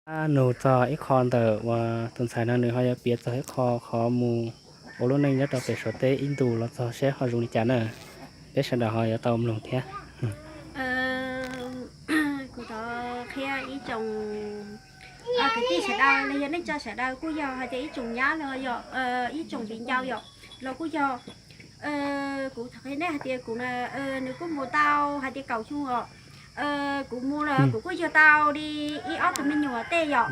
Ab, nug txog ib qho ntawm uas tus ntxhais no nws ho yuav piav txog ib qho qhov mus ua lub neej nyob rau pem Suav teb ib ntus los txog seb ho zoo li cas na. Peb sawv daws ho yuav tau mloog thiab. Kuv thov qhia ib tsoom kwv tij sawv daws los yog neej tsa sawv daws kuj yog hais tias ib tsoom nyab los yog ib tsoom viv ncaus yom, los kuj yog. Kuv thov qhia nej hais tias kuv na, nws kuj mus tau hais tias kaum xyoo os. Kuv mus los kuv kuj yug tau li ib ob tug me nyuam tej yom,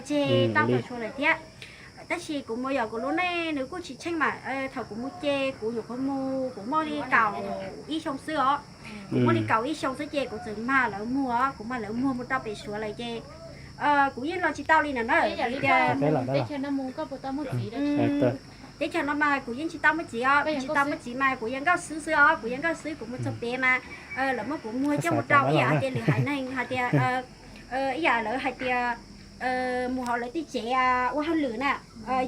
tseg tau tom Suav lawm thiab. Tab sis kuv mus yog kuv lub neej nws kuj tsis tsheej mas thaum kuv mus ces kuv nyuam qhuav mus kuv muaj li kaum ib xyoo xwb os. Kuv muaj li kaum ib xyoo xwb ces kuv txawm mag lawv muag os, kuv mag lawv muag mus rau pem Suav lawm ces kuv yeej los tsis tau li na na. Vim tias teb chaws no mas kuv yeej tsis tau muaj txiv os, kuv tsis tau muaj txiv mas kuv yog nkauj xwb xwb os, kuv yog nkauj xwb kuv mus txog pem mas lawv muab kuv muag coj mus rau ib yam hais tias lwm haiv neeg hais tias ib yam lawv hais tias mus hauv lawv tej tsev ua hauj lwm na.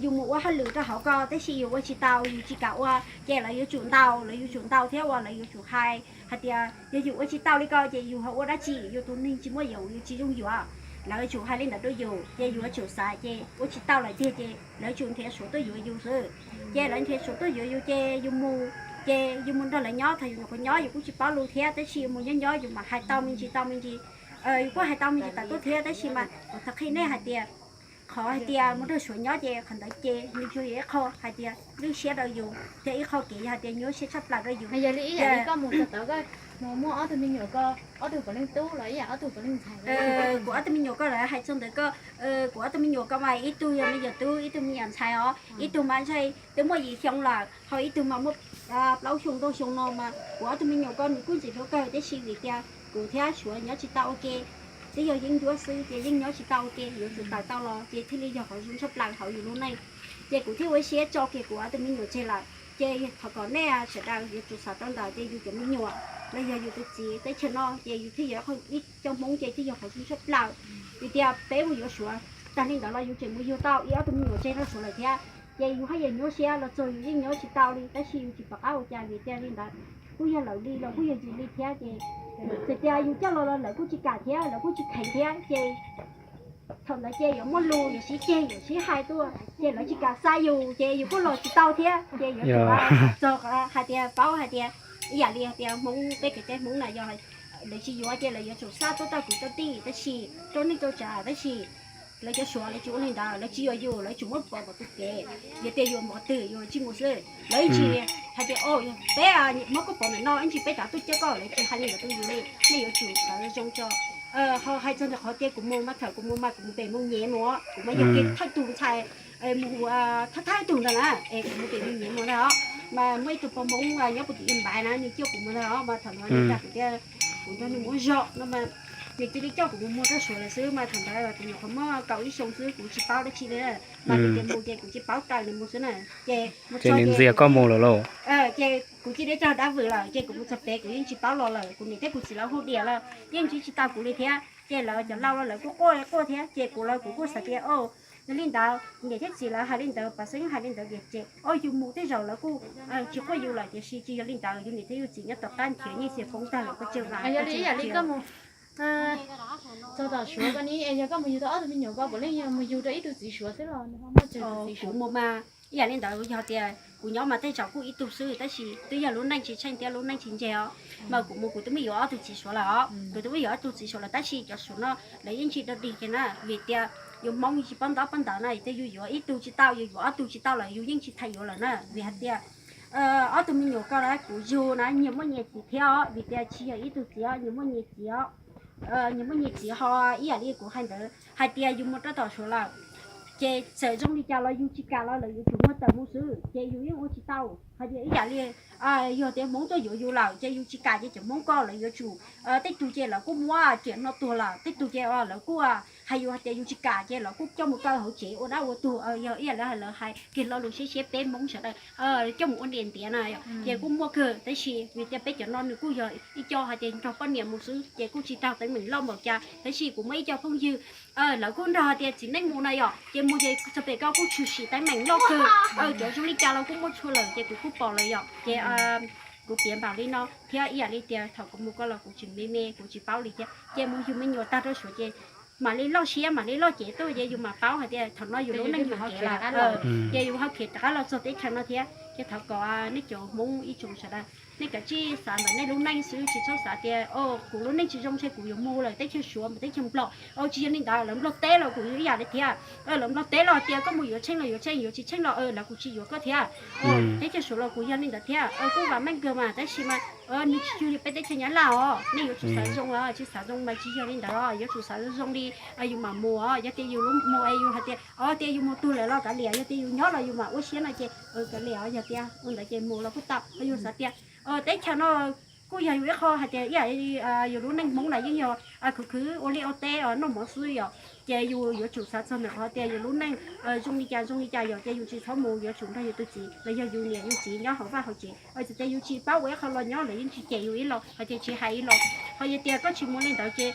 Yus mus ua hauj lwm rau hauv ko tab sis yus ua tsis tau, yus tsis kam ua ces lawv yuav tsum ntaus, lawv yuav tsum ntaus thiab uas lawv yuav tsum hais hais tias yog yus ua tsis tau li ko ces yus ho ua dab tsi, yus tus neeg tsis muaj yoov, yus tsis zoo yuav. Lawv tsum hais li ntawd rau yus ces yus yuav tsum xav ces ua tsis tau lawm tiag ces lawv tsum nrhiav Suav tuaj yuav yus xwb. Ces lawv nrhiav Suav tuaj yuav yus ces yus mus, ces yus mus nrog lawv nyob, thaum yus nyuam qhuav nyob yus kuj tsis paub lus thiab tab sis yus mus nyob nyob yus mam hais tau me ntsis tau me ntsis. Yus kuj hais tau me ntsis tawm tuaj thiab tab sis mas kuv thov qhia nej hais tias qhov hais tias mus nrog Suav nyob ces qhov ntawd ces nws tsuas yog ib qho hais tias lwj siab rau yus thiab ib qho kev yog hais tias nyuaj siab tshaj plaws rau yus. Yog li ib yam li koj mus txog tod koj mus muaj ob tug me nyuam ko, ob tug puav leej tub los ib yam ob tug puav leej ntxhais? Kuv ob tug me nyuam ko lawv hais txog ntawd ko, kuv ob tug me nyuam ko mas ib tug yog me nyuam tub, ib tug me nyuam ntxhais os, ib tug mas ntshe twb muaj yim xyoo lawm, ho ib tug mas muaj plaub xyoo rau xyoo no mas kuv ob tug me nyuam ko nws kuj ntxim hlub kawg tab sis vim tias kuv thiab Suav nyob tsis tau ua ke, twb yog yeeb ncuab xwb ces yeej nyob tsis tau ua ke, yuav tsum tawm tau los ces thiaj li yog qhov zoo tshaj plaws hauv yus lub neej. Ces kuv thiaj ua siab tso kiag kuv ob tug me nyuam tseg lawm. Ces thov kom nej sawv daws yuav tsum xav rau ntawd ces yus cov me nyuam los yog yus tus txiv teb chaws no ces yus thiaj yog ib co Hmoob ces thiaj yog qhov zoo tshaj plaws. Vim tias peb mus yuav Suav tag li ntawd los yus tseem mus yug tau ib ob tug me nyuam tseg rau Suav lawm thiab. Ces yus haj yam nyuaj siab los txog yus yeej nyob tsis tau li tab sis yus tsis pom qab ua cas vim tias li ntawd kuj yog lawv li los kuj yog yus li thiab ces txawm tias yus coj los los lawv kuj tsis kam thiab lawv kuj tsis kheev thiab ces thaum ntawd ces yuav muaj lus yuav sib ceg yuav sib hais tuaj ces lawv tsis kam xa yus ces yus kuj los tsis tau thiab ces yuav tsum txog hais tias paub hais tias ib yam li hais tias Hmoob peb kev cai Hmoob na yog lawv tsis yuav ces lawv yuav tsum xa tuaj tau kwv tau tij tab sis rau neej rau tsav tab sis lawv cov Suav lawv tsis ua li ntawd, lawv tsis yuav yus, lawv tsis muab pov kom tus kev, yog tias yus mus qhov twg yus tsis mus xwb, lawv ib ntsis hais tias o peb muab koj pov ntawm no ib ntsis peb rov tuaj coj koj, lawv tsis hais li ntawd rau yus li. Nej yuav tsum xav zoo tso. Ho hais txog ntawm qhov tias kuv mus mas thaum kuv mus mas kuv mus pem mus nyev mus, kuv mas yog kiag thawj tus ntxhais mus thawj thawj tug ntag na, es kuv mus pem mus nyev mus ntag os. Mas muaj ib tug pog Hmoob nyob puag tim Npaiv na nws coj kuv mus ntag os, mas thaum no nws dag kuv tias kuv nrog nws mus zog no mas nws cia li coj kuv mus muag rau Suav lawm xwb mas thaum ntawd kuv nyuam qhuav muaj kaum ib xyoo xwb kuv tsis paub dab tsi li. Mas nws tias mus ces kuv tsis paub raws nws mus xwb na. Ces mus txog ces kuv cia li raug dab vwm lawm ces kuv mus txog pem kuv yeej tsis paub los lawm, kuv niam thiab kuv txiv lawv hu diam los yeej ntsib tsis tau kuv li thiab ces lawv cov laus los lawv kuj quaj quaj thiab ces kuv los kuv kuj xav tias o yog li ntawd niam thiab txiv lawv hais li ntawd pab xeeb hais li ntawd tias ces o yus mus tej zaum lawv kuj tsis quaj yus lawm tiam sis tsis yog li ntawd yus niam thiab yus txiv nyob tom qab nrhiav nyiaj txiag poob tag lawm koj tseg vas. Yog li ib yam li koj mus txog tom Suav ko ni es yog koj mus yug tau ob tug me nyuam ko puav leej yog mus yug rau ib tug txiv Suav xwb los nws ho muaj tsawg tus txiv Suav? Mus mas ib yam li ntawd yog tias kuv nyob mas tej zaum kuj ib tug xwb tab sis twb yog lub neej tsis tsheej thiab lub neej tsis ntseg os. Mas kuv mus kuv twb muab yuav ob tug txiv Suav lawm os, kuv twb muab yuav ob tug txiv Suav lawm tab sis cov Suav no lawv yeej tsis dog dig kiag na vim tias yus Hmoob yus tsis paub ntaub paub ntawv na, yus tias yus yuav ib tug tsis tau yus yuav ob tug tsis tau lawm yus yeej tsis tham yuav lawm na vim hais tias ob tug me nyuam ko na kuv yug na nyias muaj nyias txiv thiab os vim tias tsis yog ib tug txiv os, nyias muaj nyias txiv os. Nyias muaj nyias txiv ho ib yam li kuv hais ntawd hais tias yus mus rau tom Suav lawm ces txawm zoo li cas los yus tsis kam los lawv yuav tsum muab tawm mus xwb ces yus yeej ua tsis tau. Hais tias ib yam li yog tias Hmoob tuaj yuav yus lawm ces yus tsis kam ces cov Hmoob ko lawv yuav tsum, tej tug ces lawv kuj muab riam no tuag lawm, tej tug ces lawv kuj hais yus hais tias yus tsis kam ces lawv kuj coj mus kaw hauv tsev ua dab ua tuag. Yog ib yam li lawv hais kiag lo lus siab siab peb Hmoob sawv daws coj mus ua niam ntiav na ces kuj muaj kawg tab sis vim tias peb cov no nws kuj yog ib co hais tias nrog poj niam mus xwb ces kuj tsis raug teeb meem loj npaum cas tab sis kuv muaj ib co phooj ywg lawv kuj nrog hais tias txiv neej mus na yom ces mus ces txog pem ko kuj tshwm sim teeb meem loj kawg. Cov zoo li cas los kuj muaj tshua lawm ces kuv kuj pom lawm yom ces kuv piav npaum li no thiab ib yam li tias thaum kuv mus ko los kuv tseem me me kuv tsis paub li thiab ces mus yug me nyuam tag rau Suav ces mam li loj siab mam li loj cev tuaj ces yus mam paub hais tias thaum no yus lub neej yus kev lawm, ces yus ho khiav rov qab los txog teb chaws no thiab. Ces thov kom nej cov Hmoob ib tsoom sawv daws, nej kav tsij xav ntawm nej lub neej xwb, tsis txhob xav tias o kuv lub neej tsis zoo ntshe kuv yuav mus lawm teb chaws Suav mus teb chaws Nplog. O tsis yog li ntawd, lawv Nplog teb los kuj ib yam li thiab. Lawv Nplog teb los tias koj mus yuav tsheej los yuav tsheej, yuav tsis tsheej los lawv kuj tsis yuav koj thiab. Teb chaws Suav los kuj yog li ntawd thiab, kuj vam meej kawg mas, tab sis mas nws tsis yog li peb teb chaws Nyab Laj os. Nej yuav tsum xav zoo, tsis xav zoo mas tsis yog li ntawd, yuav tsum xav zoo li yus mam mus. Yog tias yus mus es yus hais tias o tias yus mus tuag lawm los kav liam, yog tias yus nyob los yus mam ua siab no ces kav liam, yog tias ua ntawd ces mus los kuj tau. Yus xav tias teb chaws no kuj yog yus ib qho hais tias ib yam yus lub neej Hmoob na yeej yog khwv khwv ua liaj ua teb noj mov xwb yom. Ces yus yuav tsum xav txog ntawm qhov tias yus lub neej zoo li cas zoo li cas yom, ces yus tsis txhob mus, yuav tsum nrog yus tus txiv los yog yus niam yus txiv nyob hauv vaj hauv tsev. Txawm tias yus tsis paub ua ib qho los nyob lawv yeej tsis cem yus ib los, hais tias tsis hais ib los. Ho yog tias koj tsis mus li ntawd ces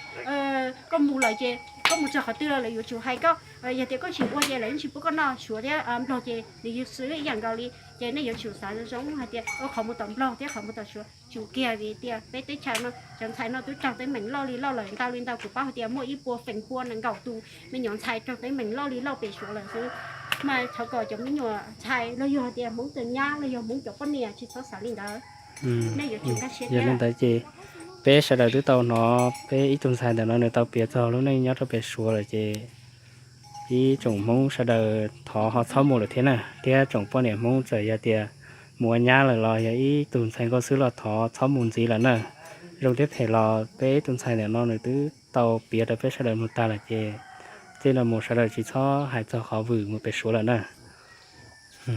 koj mus lawm ces koj mus txog qhov twg los lawv yuav tsum hais koj. Yog tias koj tsis ua ces lawv yeej tsis pub koj noj. Suav thiab Nplog ces nws yog xwb ib yam nkaus li. Ces nej yuav tsum xav zoo hais tias qhov mus tom Nplog thiab qhov mus tom Suav tsum kiag vim tias peb teb chaws no cov ntxhais no twb raug teeb meem loj li loj lawm. Ntau li ntau kuv paub hais tias muaj ib puas feem pua nees nkaum tus me nyuam ntxhais raug teeb meem loj li loj pem Suav lawm xwb. Mas thov kom cov me nyuam ntxhais los yog hais tias Hmoob txawj nyab los yog Hmoob cov poj niam tsis txhob xav li ntawd. Nej yuav tsum nkag siab thiab. Yog li ntawd ces peb sawv daws twb tau hnov peb ib tug ntxhais ntawm no nws tau piav txog lub neej nyob rau pem Suav lawm ces ib tsoom Hmoob sawv daws thov ho txhob mus lawm thiab na. Thiab tsoom poj niam Hmoob txawm yog tias mus ua nyab lawm los yog ib tug ntxhais nkauj xwb los thov txhob mus ntxiv lawm na. Zoo thiab phem los peb ib tug ntxhais ntawm no nws twb tau piav rau peb sawv daws mloog tag lawm ces tej no mus sawv daws tsis txhob hais txog qhov vwm mus pem Suav lawm na.